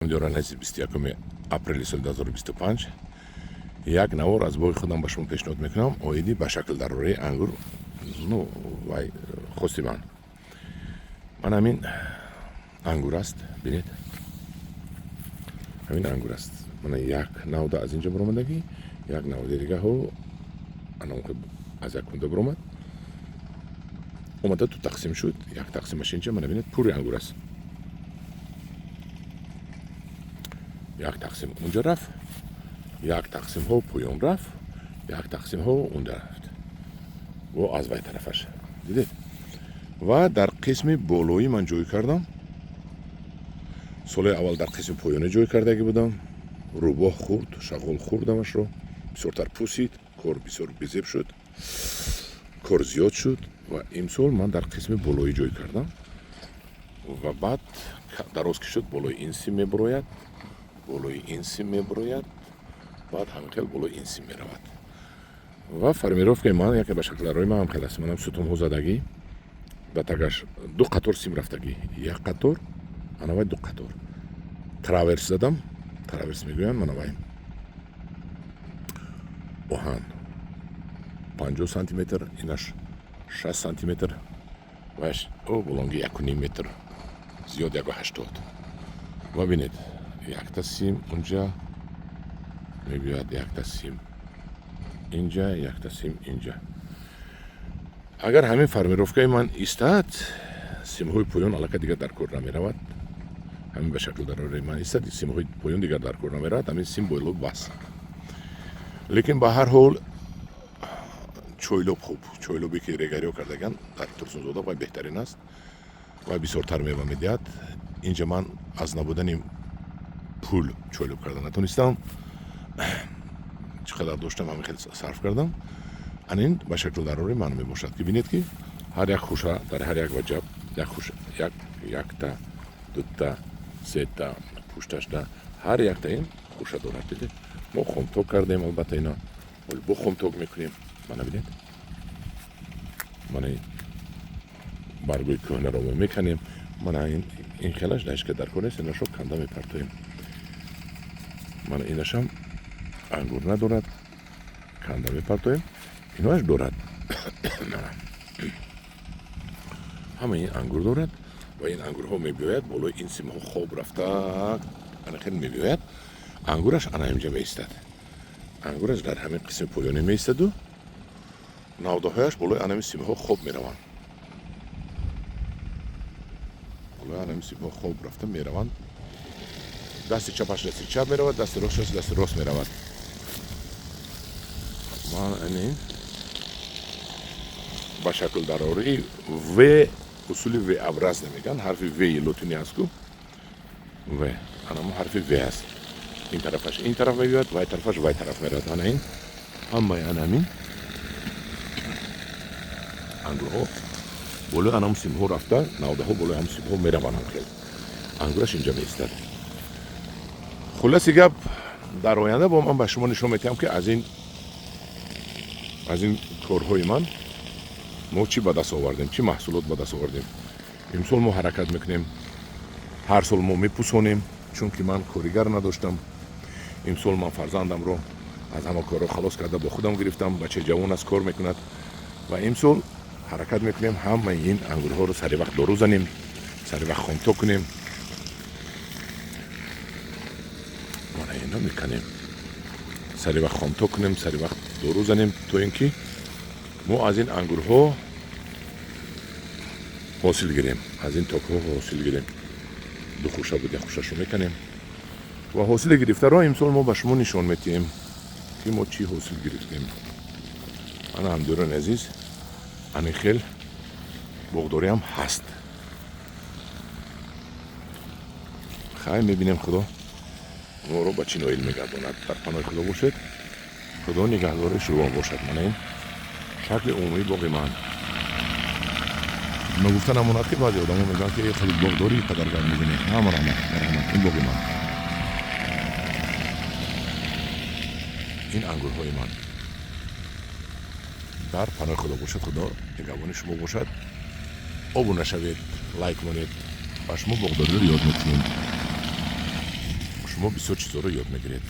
Дёрани азиз, 21 апрели соли 2025 як навор аз боғи худам ба шумо пешниҳод мекунам оиди ба шакл дарораи ангур. Ну вай хости ман. Ман ҳамин ангур аст, бинед, ҳамин ангур аст. Мана як навда аз инҷо баромадагӣ, як навдаи дигаҳо аз як кунда баромад, омада ду тақсим шуд. Як тақсимаш инҷа, мана бинед, пури ангур аст. Як тақсим унҷа рафт, як тақсимҳо поён рафт, як тақсимҳо унҷа рафт во аз вай тарафаш, дидед. Ва дар қисми болоӣ ман ҷой кардам. Соли аввал дар қисми поёнӣ ҷой кардагӣ будам, рӯбоҳ хӯрд, шағол хӯрдамашро, бисёртар пусид, кор бисёр безеб шуд, кор зиёд шуд. Ва имсол ман дар қисми болоӣ ҷой кардам ва баъд дароз ки шуд, болои ин сим мебурояд, болои ин сим мебурояд, баъд ҳамин хел болои ин сим меравад. Ва формировкаи ман яке ба шаклдарои ман ҳам хел аст. Манам сутунҳо задагӣ, ба тагаш ду қатор сим рафтагӣ, як қатор анавай, ду қатор траверс задам. Траверс мегӯянд, манавай оҳан 50 сантиметр, инаш 60 сантиметр, ваш о булонги 1,5 метр, зиёд 1,80. Ва бинед, якта сим унҷа мебиёяд, якта сим инҷа, якта сим инҷа. Агар ҳамин формировкаи ман истад, симҳои поён аллакай дигар дар кор намеравад. Ҳамин ба шакл дарораи ман истад, симҳои поён дигар дар кор намеравад, ҳамин сим боло бас. Лекин ба ҳар ҳол чойлоб хуб, чойлобе ки регариё кардаган дар Турсунзода, вай беҳтарин аст ва бисёртар мева медиҳад. Инҷа ман аз набудани пул чойлоб карда натонистам, чӣ қадар доштам, ҳамин хел сарф кардам. Ан ин ба шакл дарори ман мебошад, ки бинед, ки ҳар як хуша дар ҳар як ваҷаб як хуша, як, якта, дута, сета, пушташта ҳар якта ин хуша дорад. Дидед, мо хомток кардем, албатта ино бо хомток мекунем. Мана бинед, мана ин баргои кӯҳнаро мо меканем. Мана ин хелаш даҳишка дар кор нест, инашо канда мепартоем. Мана инашам ангур надорад, канда мепартоем. Иноаш дорад, ҳама ин ангур дорад. Ва ин ангурҳо мебиёяд болои ин симҳо хоб рафта, ана хел мебиёяд, ангураш ана инҷа меистад. Ангураш дар ҳамин қисми поёнӣ меистаду навдаҳояш болои анами симҳо хоб мераванд, болои анами симҳо хоб рафта мераванд. Дасти чапаш дасти чап меравад, дасти росташ дасти рост меравад. Ман ин ба шакл дарории в, усули V-образно мегӯянд, ҳарфи В лотинӣ аст ку, В, анамо ҳарфи В аст. Ин тарафаш ин тараф мебиёяд, вай тарафаш вай тараф меравад. Ана ин ҳамаи ана ҳамин ангурҳо болои анам симҳо рафта, навдаҳо болои ҳам симҳо мераванд, ҳам хел ангураш инҷа меистад. Хулоси гап, дар оянда бо ман ба шумо нишон медиҳам, ки аз ин корҳои ман мо чӣ ба даст овардем, чӣ маҳсулот ба даст овардем. Имсол мо ҳаракат мекунем. Ҳар сол мо мепӯсонем, чунки ман коригар надоштам. Имсол ман фарзандамро аз ҳама корро халос карда, бо худам гирифтам. Бачаи ҷавон аст, кор мекунад. Ва имсол ҳаракат мекунем, ҳамаи ин ангурҳоро сари вақт дору занем, сари вақт хомток кунем. Мана ино меканем, сари вақт хомток кунем, сари вақт дору занем, то ин ки мо аз ин ангурҳо ҳосил гирем, аз ин токҳо ҳосил гирем. Ду хуша буд, як хушашро меканем ва ҳосили гирифтаро имсол мо ба шумо нишон медиҳем, ки мо чӣ ҳосил гирифтем. Ана, ҳамдиёрони азиз, ани хел боғдориам ҳаст. Хай, мебинем, Худо моро ба чӣ ноил мегардонад. Дар паноҳи Худо бошед, Худо нигаҳдори шумо бошад. Мана ин шакли умумии боғи ман. Ногуфта намонад, ки баъзе одамо мегӯянд, ки хеле боғдорӣ, қадар гап мезанӣ. Ҳама раҳмат, марҳамат. Ин боғи ман, ин ангурҳои ман. Дар паноҳи Худо бошад, Худо нигаҳбони шумо бошад. Обуна шавед, лайк монед, ба шумо боғдориро ёд мекунем. Шумо бисёр чизҳоро ёд мегиред.